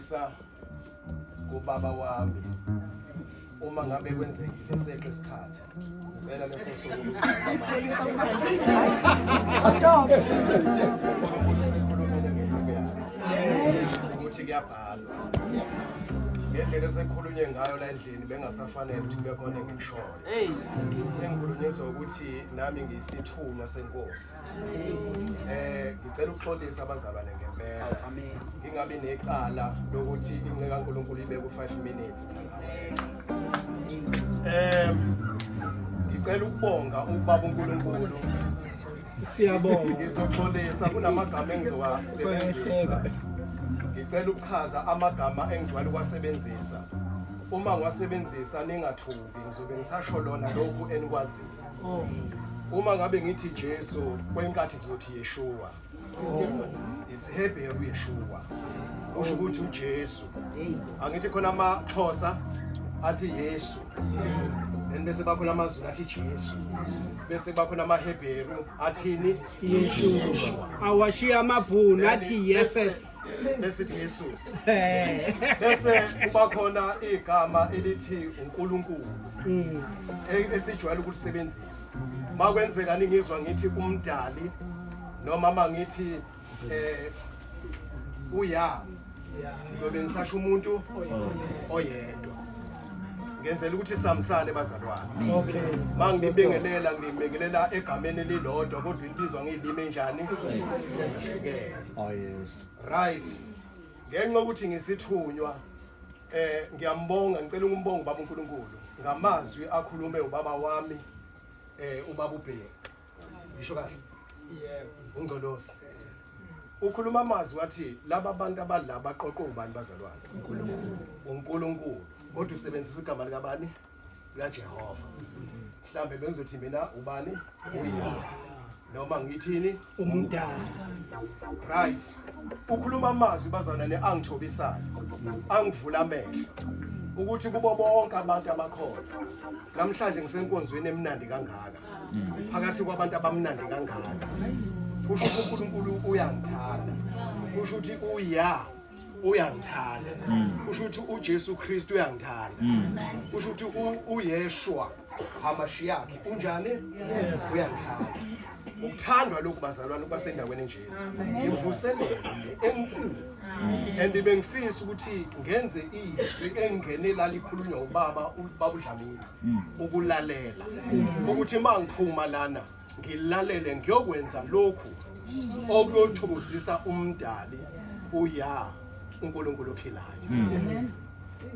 Ukuxolisa kubaba wami uma ngabe kwenzekile seqe isikhathi. Ngicela leso suku. Xolisa manje. Stop. uNkulunkulu usekhulumile ngenceku yakhe ukuthi kuyabhalwa. Ngendlela esekhulunywe ngayo la endlini bengasafanele ukuthi kube khona engikushoyo. Sengikhulunyiswa ukuthi nami ngiyisithunywa senkosi. Ngicela ukuxolisa abazalwane ngempela. Ngingabi necala lokuthi inceku kaNkulunkulu ibe ku 5 minutes mina ngawe. Ngicela ukubonga ubaba uNkulunkulu. Siyabonga. Ngizoxolisa kunamagama engizowasebenzisa. Ngicela ukuchaza amagama engijwayele ukuwasebenzisa. Uma ngiwasebenzisa ningathuki, ngizobe ngisasho lona lokhu enikwaziyo. Uma ngabe ngithi Jesu kwenkathi kuzothi Yeshua. IsiHebheru Yeshua. Kusho ukuthi uJesu. Angithi khona amaXhosa athi Yesu. Then bese bakhona amaZulu athi Jesu. Bese bakhona amaHebheru athini? Yeshua. Awashiya amabhunu athi yeses. Bese ithi Jesus. Bese kuba khona igama elithi uNkulunkulu. Esijwayele ukulisebenzisa. Makwenzeka ningizwa ngithi umdali noma mangithi uya ngizobe ngisasho umuntu oyedwa. Ngenzela ukuthi samsane bazalwane. Okay. Mangibingelela ngibingelela egameni elilodwa kodwa ilibizwa ngezilimi enjani ezahlukene. Oh yes. Right. Ngenxa yokuthi ngisithunywa ngiyambonga, ngicela ukumbonga ubaba uNkulunkulu ngamazwi akhulume ubaba wami ubaba uBheki. Ngisho kahle? Yebo. Ungcolosi. Ukhuluma amazwi wathi laba bantu abalaba baqoqwe ubani bazalwane? uNkulunkulu. uNkulunkulu. Kodwa usebenzisa igama likabani? LikaJehova. Mhlambe bengizothi mina ubani? Uya. Noma ngithini? Umdala. Right. Ukhuluma amazwi bazalwane angithobisayo. Angivula amehlo. Ukuthi kubo bonke abantu abakhona. Namhlanje ngisenkonzweni emnandi kangaka. Phakathi kwabantu abamnandi kangaka. Kusho ukuthi uNkulunkulu uyangithanda. Kusho ukuthi uya uyangithanda. Kusho ukuthi uJesu Kristu uyangithanda. Kusho ukuthi uYeshua HaMashiach unjani? Uyangithanda. Ukuthandwa lokhu bazalwane ukuba sendaweni enjena. Imvuselelo le enkulu. And bengifisa ukuthi ngenze izwi engene la likhulunywa ubaba ubaba uDlamini ukulalela. Ukuthi mangiphuma lana ngilalele ngiyokwenza lokhu okuyothokozisa umdali uya uNkulunkulu ophilayo.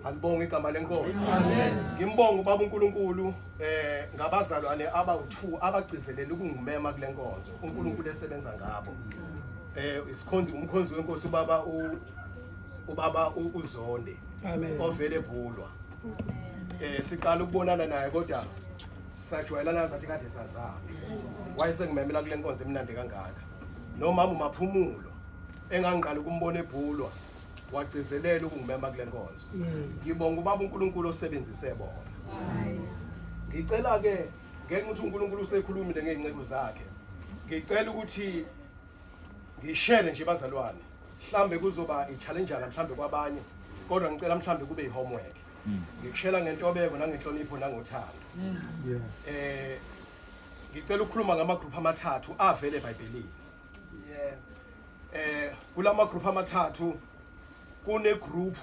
Alibonge igama lenkosi. Ngimbonga ubaba uNkulunkulu ngabazalwane abawu2 abagcizelela ukungimema kule nkonzo uNkulunkulu esebenza ngabo. Isikhonzi umkhonzi wenkosi ubaba ubaba uZonde Amen. ovele ebhulwa. Siqala ukubonana naye kodwa sajwayelana zathi kade sazana. Wayesengimemela kule nkonzo emnandi kangaka. Nomama uMaphumulo engangiqala ukumbona ebhulwa wagcizelela ukungimema kule nkonzo. Ngibonga ubaba uNkulunkulu osebenzise bona. Ngicela ke ngenxa ukuthi uNkulunkulu usekhulumile ngey'nceku zakhe. Ngicela ukuthi ngishare nje bazalwane. Mhlambe kuzoba i-challenge mhlambe kwabanye kodwa ngicela mhlambe kube i-homework. Ngikushela ngentobeko nangenhlonipho nangothando. Ngicela ukukhuluma ngama group amathathu avele eBhayibhelini. Yebo. Kulama group amathathu kune group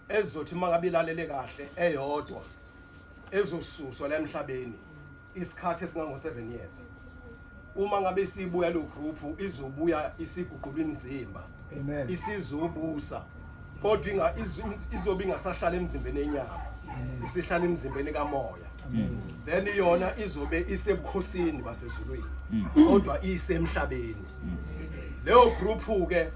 ezothi mangabe ilalele kahle eyodwa ezosuswa la emhlabeni isikhathi esingango 7 years. Uma ngabe sibuya lo group izobuya isiguqula imizimba. Amen. Isizobusa kodwa izobe ingasahlala emzimbeni enyama. Isihlala emzimbeni kamoya. Then yona izobe isebukhosini basezulwini kodwa isemhlabeni. Leyo group ke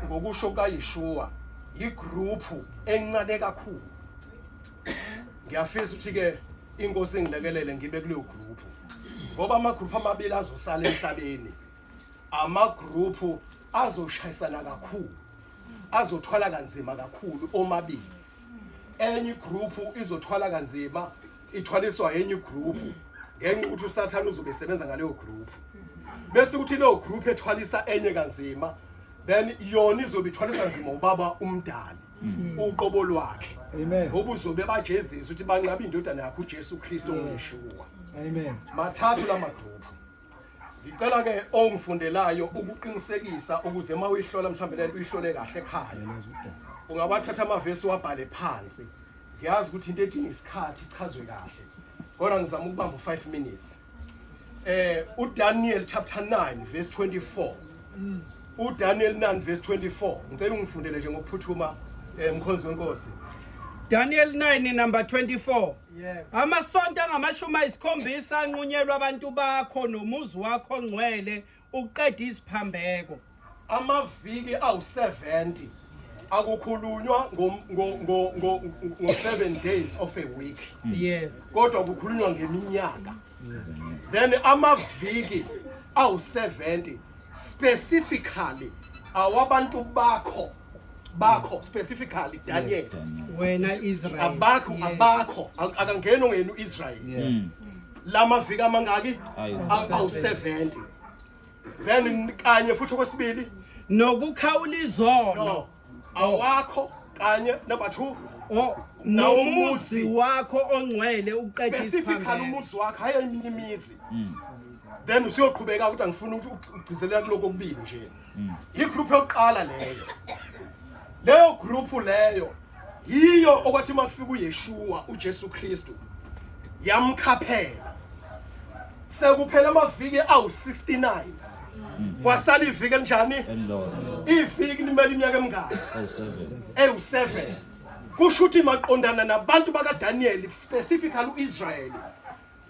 ngokusho kaYeshua igroup encane kakhulu. Ngiyafisa ukuthi ke inkosi ingilekelele ngibe kuleyo group ngoba ama group amabili azosala emhlabeni, ama group azoshayisana kakhulu, azothwala kanzima kakhulu omabili. Enye group izothwala kanzima ithwaliswa enye group ngenxa ukuthi uSathane uzobe esebenza ngaleyo group, bese kuthi leyo group ethwalisa enye kanzima then yona izobe ithwalisa kanzima ubaba umdali. Uqobo lwakhe. Amen. Ngoba uzobe bajezisa ukuthi banqaba indodana yakhe uJesu Kristu onguYeshua. Amen. Mathathu lama group. Ngicela ke ongifundelayo ukuqinisekisa ukuze uma uyihlola mhlawumbe lento uyihlole kahle ekhaya. Ungawathatha amavesi wabhale phansi. Ngiyazi ukuthi into edinga isikhathi ichazwe kahle. Kodwa ngizama ukubamba u5 minutes. uDaniel chapter 9 verse 24. uDaniel 9 verse 24. Ngicela ungifundele nje ngokuphuthuma mkhonzi wenkosi. Daniel 9 number 24. Yebo. Amasonto angamashumi ayisikhombisa anqunyelwa abantu bakho nomuzi wakho ongcwele ukuqeda iziphambeko. Amaviki awu-70 akukhulunywa ngo 7 days of a week. Yes. Kodwa kukhulunywa ngeminyaka. Then amaviki awu-70 specifically awabantu bakho specifically Daniel. Wena Israel. Abakho Yes. abakho akangeno ngenu Israel. Yes. Lamaviki amangaki? Ayi-70. Awu-70. Then kanye futhi okwesibili Nokukhawula izono. no awakho kanye number 2 O Nawomuzi. nomuzi wakho ongcwele uqeda specifically isiphambeko. umuzi wakho hayi eminye imizi. Then usuyoqhubeka ukuthi angifuni ukuthi ugcizelela kuloko okubili nje. Igroup yokuqala leyo. Leyo group leyo yiyo okwathi makufika uYeshua uJesu Kristu yamkhaphela. Sekuphela amaviki awu69. Kwasala iviki elinjani? Elilodwa. Iviki limele iminyaka emingaki? Awu-7. Ewu7. Kusho ukuthi maqondana nabantu bakaDaniel specifically uIsrael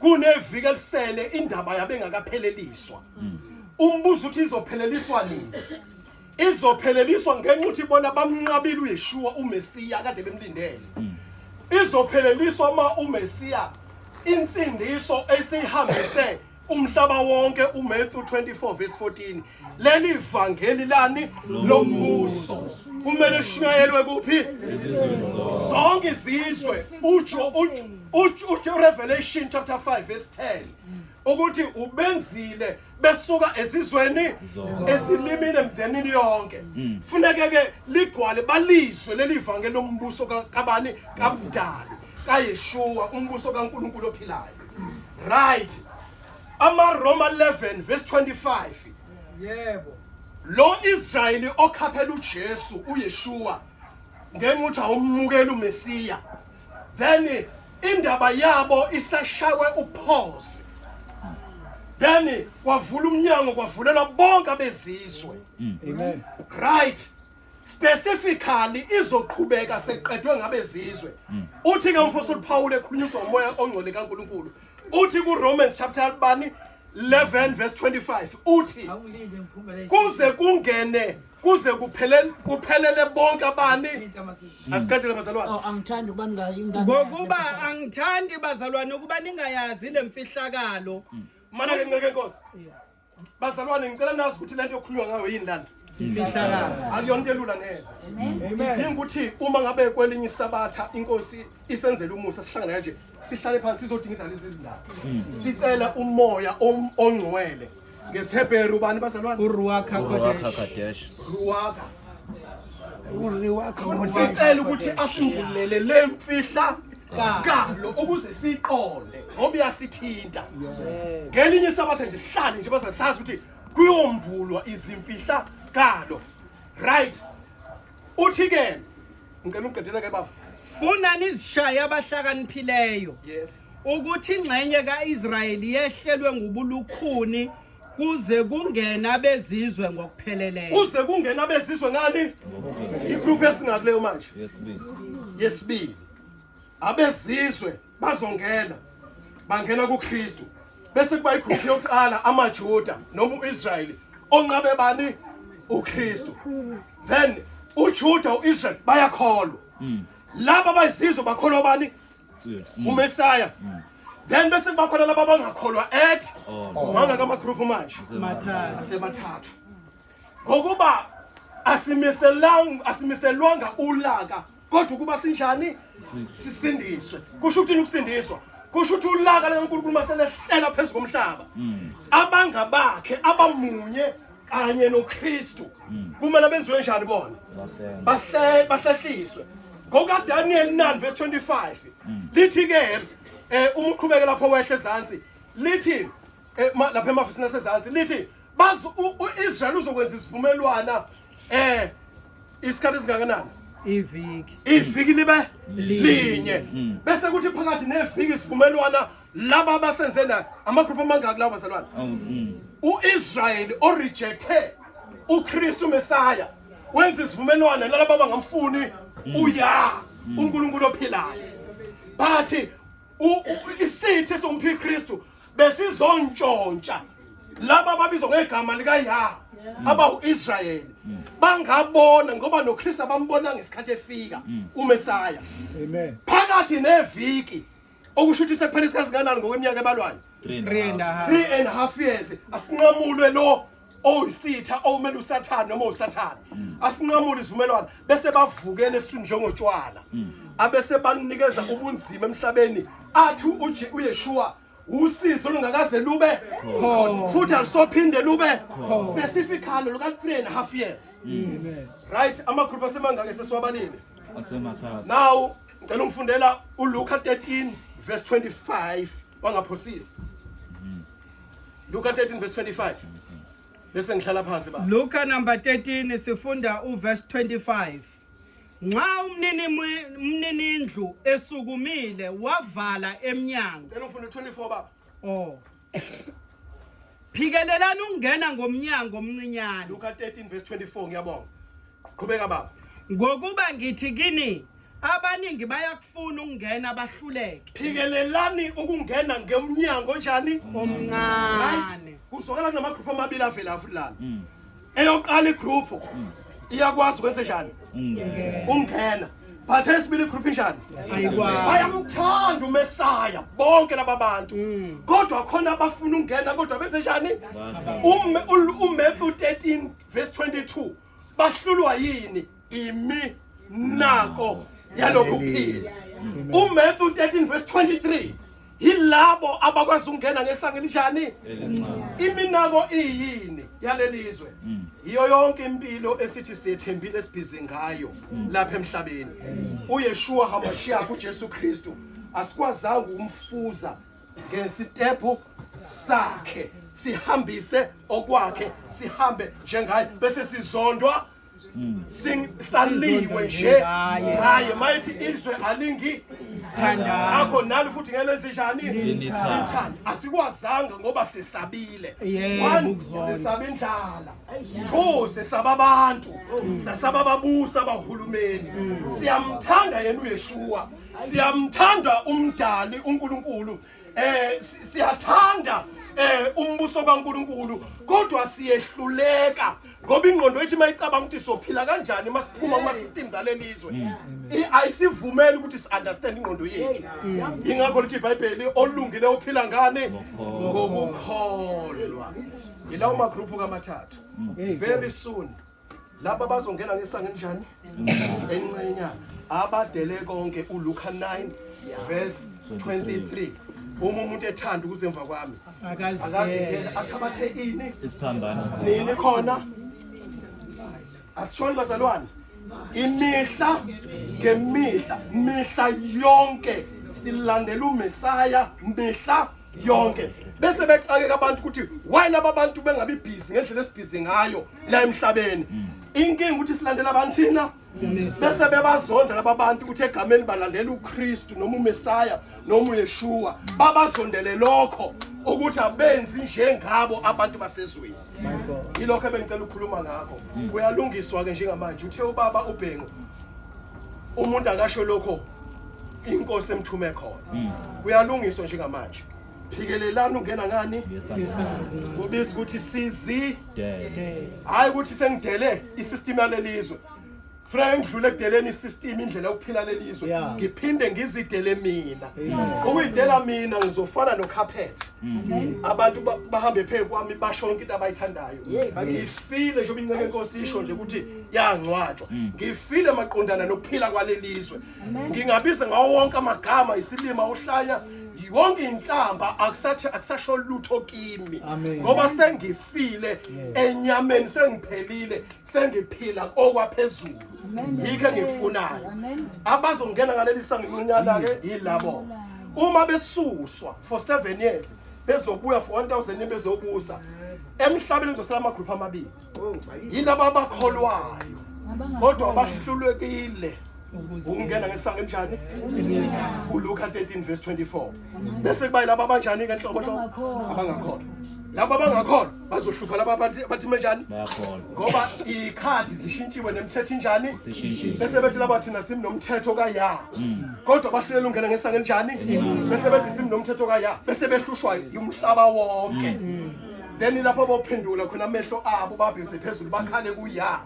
kuneviki elisele indaba yabe engakapheleliswa. Umbuzo uthi izopheleliswa nini? Izopheleliswa ngenxa ukuthi bona bamnqabile uYeshua uMesiya kade bemlindele. Izopheleliswa uma uMesiya insindiso esihambise umhlaba wonke uMatthew 24 verse 14. Leli vangeli lani lombuso kumele lishunyayelwe kuphi? Zonke izizwe. Ujo ujo Revelation chapter 5 verse 10 ukuthi ubenzile besuka ezizweni ezilimini emndenini yonke. Funeke ke ligcwale balizwe leli vangeli lombuso kabani kamdali kaYeshua umbuso kaNkuluNkulu ophilayo. Right. AmaRoma 11 verse 25. Yebo. Lo Israyeli okhaphela uJesu uYeshua ngenxa ukuthi awumukela uMesiya. Then indaba yabo isashawe upause. Then kwavula umnyango kwavulelwa bonke abezizwe. Amen. Right. Specifically izoqhubeka seqedwe ngabezizwe. Uthi ke uMpostoli Paul ekhulunyiswa umoya ongcwele kaNkuluNkulu. Uthi ku Romans chapter bani 11 verse 25 uthi Awungilinde ngiphumele. kuze kungene kuze kuphelele kuphelele bonke abani. Asiqedele bazalwane. Oh, angithandi ukuba ningayi Ngokuba angithandi bazalwane ukuba ningayazi lemfihlakalo. Mana ke nceke Nkosi. Bazalwane ngicela nazi ukuthi lento yokhulunywa ngayo yini lana. Imfihlakalo. Akuyona into elula neze. Amen. Idinga ukuthi uma ngabe kwelinye isabatha inkosi isenzele umusa sihlangane kanje sihlale phansi sizodinga lezi izindaba. Sicela umoya ongcwele. NgesiHebheru bani bazalwane? Uruach Ruach HaKodesh. HaKodesh. Ruach. Uriwakho Sicela ukuthi asimbulele lemfihla kalo ukuze siqonde ngoba iyasithinta. Ngelinye isabatha nje sihlale nje bazasazi ukuthi kuyombulwa izimfihla kalo. Right. Uthi ke ngicela ungiqedele ke baba. Funa nizishaye abahlakaniphileyo. Yes. Ukuthi ingxenye kaIsrayeli yehlelwe ngubulukhuni kuze kungena abezizwe ngokupheleleyo. Kuze kungena abezizwe ngani? Igroup esingakuleyo manje. Yesibili. Yesibili. Abezizwe bazongena. Bangena kuKristu. Bese kuba igroup yokuqala amaJuda noma uIsrayeli onqabe bani? uKristu. Then uJuda uIsrael bayakholwa. Laba abazizwe bakholwa bani? uMessiah. Then bese kuba khona laba abangakholwa at mangaka ama group manje Mathathu. asemathathu. Ngokuba asimiselwanga ulaka kodwa ukuba sinjani sisindiswe. Kusho ukuthi ukusindiswa kusho ukuthi ulaka likaNkulunkulu maselehlela phezu komhlaba. Abangabakhe abamunye Kanye noKristu. Kumele benziwe njani bona? Bahle bahlehliswe. NgokaDaniel 9 verse 25 lithi ke uma uqhubeke lapho wehle ezansi lithi lapha emavesini asezansi lithi bazo uIsrael uzokwenza isivumelwana isikhathi esingakanani? Iviki. Iviki libe linye. Bese kuthi phakathi neviki isivumelwana laba abasenze na amagroup amangaki lawo bazalwane? UIsrael orejecte uKristu Messiah wenza isivumelwano nalaba abangamfuni uya uNkulunkulu ophilayo. Bathi isithi somphikristu besizontshontsha laba ababizwa ngegama likaYah abawu-Israyeli bangabona ngoba noKristu abambona ngesikhathi efika uMesaya. Amen. Phakathi neviki, okusho ukuthi sekuphela isikhathi singanani ngokweminyaka ebalwayo? 3 and a half. 3 and a half years. Asinqamulwe lo oyisitha owumele uSathane noma uSathane, asinqamule isivumelwano bese bavukele esiswini njengotshwala, abese banikeza ubunzima emhlabeni. Athi uYeshua usizo olungakaze lube khona futhi alusophinde lube specifically luka 3 and a half years. Amen. Right, amagroup asemangake sesiwabalile? Asemathathu. Now ngicela ungifundela uLuka 13 verse 25, wangaphosisi. Luka 13 verse 25, bese ngihlala phansi baba. Luka number 13, sifunda uverse 25. Nxa umnini umninindlu esukumile wavala emnyango. Ngicela ufunde 24 baba. Oh. Phikelelani ukungena ngomnyango omncinyane. Luka 13 verse 24, ngiyabonga. Qhubeka baba. Ngokuba ngithi kini, abaningi bayakufuna ukungena bahluleke. Phikelelani ukungena ngemnyango njani? Omncane. Right, kuzwakala kunamagroup amabili avela futhi lana. Eyoqala igroup iyakwazi ukwenza njani? Ungena. But esibili igroup injani? Ayikwazi. Bayamthanda uMesaya bonke laba bantu, kodwa khona abafuna ukungena kodwa benze njani? UMatthew 13 verse 22, bahlulwa yini? Iminako yalokhu kuphila. UMatthew 13 verse 23, yilabo abakwazi ukungena ngesango elinjani? Elincane. Iminako iyini yalelizwe? Iyo yonke impilo esithi siyethembile, esibhizi ngayo lapha emhlabeni. uYeshua HaMashiach, uJesu Kristu, asikwazanga ukumfuza ngesitephu sakhe, sihambise okwakhe, sihambe njengaye, bese sizondwa, saliwe nje njengaye. Ngaye mayithi izwe alingi Thandayo. Ngakho nani futhi ngeke njani? Linithanda. Lithanda. Asikwazanga ngoba sesabile. Yebo, One, ukuzonda. sesaba indlala. Two, sesaba abantu, sesaba ababusi, abahulumeni. Siyamthanda yena uYeshua, siyamthanda umdali uNkulunkulu, siyathanda umbuso kaNkulunkulu, kodwa siyehluleka ngoba ingqondo yethu mayicabanga ukuthi sophila kanjani masiphuma kuma systems alelizwe, ayisivumeli ukuthi si understand ingqondo yethu. Ingakho lithi iBhayibheli, olungile uphila ngani? Ngokukholwa. Yilawo magroup kamathathu. Very soon laba bazongena ngesango enjani? Encenyana, abadele konke. uLuka 9 verse 23, uma umuntu ethanda ukuze emva kwami, akazidele. Akazidele, athabathe ini? Isiphambano. Nini khona? Asishoni bazalwane, imihla ngemihla, mihla yonke silandela uMesaya mihla yonke, bese bexakeka abantu ukuthi why laba bantu bengabi busy ngendlela esibhizi ngayo la emhlabeni. Inkinga ukuthi silandela abantu thina, bese bebazonda laba bantu ukuthi egameni balandela uKristu noma uMesaya noma uYeshua, babazondele lokho ukuthi abenzi njengabo abantu basezweni. Yilokho ebengicela ukukhuluma ngakho. Kuyalungiswa ke njengamanje. Uthe ubaba uBhengu, umuntu akasho lokho inkosi emthume khona. Kuyalungiswa njengamanje. Phikelelani ungena ngani? Kubiza ukuthi sizi Dele. Hayi ukuthi sengidele isystem yalelizwe, kufanele ngidlule ekudeleni isystem, indlela yokuphila lelizwe, ngiphinde ngizidele mina. Ukuyidela mina, ngizofana nocarpet, abantu bahambe phezu kwami, basho yonke into abayithandayo. Ngifile njengoba inceke enkosi isho nje ukuthi yangcwatshwa, ngifile maqondana nokuphila kwalelizwe. Ngingabiza ngawo wonke amagama, isilima, uhlanya. Yonke inhlamba akusathe akusasho lutho kimi ngoba sengifile enyameni, sengiphelile, sengiphila kokwaphezulu. Yikho engikufunayo. Abazongena ngaleli sango elincinyana ke yilabo. Uma besuswa for 7 years bezobuya for 1000 bezobusa emhlabeni, kuzosala ama-group amabili, yilabo abakholwayo kodwa abahlulekile ukungena ngesango enjani, uLuka 13 verse 24, bese kuba yilabo abanjani ke nhlobo nhlobo abangakholwa. Labo abangakholwa bazohlupha laba bathi menjani? Bayakholwa. Ngoba ikhathi zishintshiwe nemithetho injani? Isishintshile. Bese bethi laba, thina simnomthetho kaya, kodwa bahlulela ungena ngesango enjani, bese bethi simnomthetho kaya, bese behlushwa umhlaba wonke. Then lapho bophendula khona amehlo abo babhekise phezulu, bakhale kuya,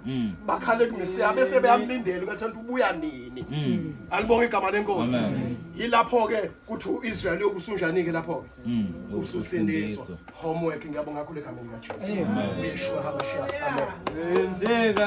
bakhale kuMesiya, bese beyamlindela ukuthi ubuya nini. Alibonge igama lenkosi. Amen. Yilapho ke kuthi uIsrael yokusunjani ke lapho ke? Ususindiswa. Homework. Ngiyabonga kakhulu egameni likaJesu. Yeshua HaMashiach, amen. Yenzeka.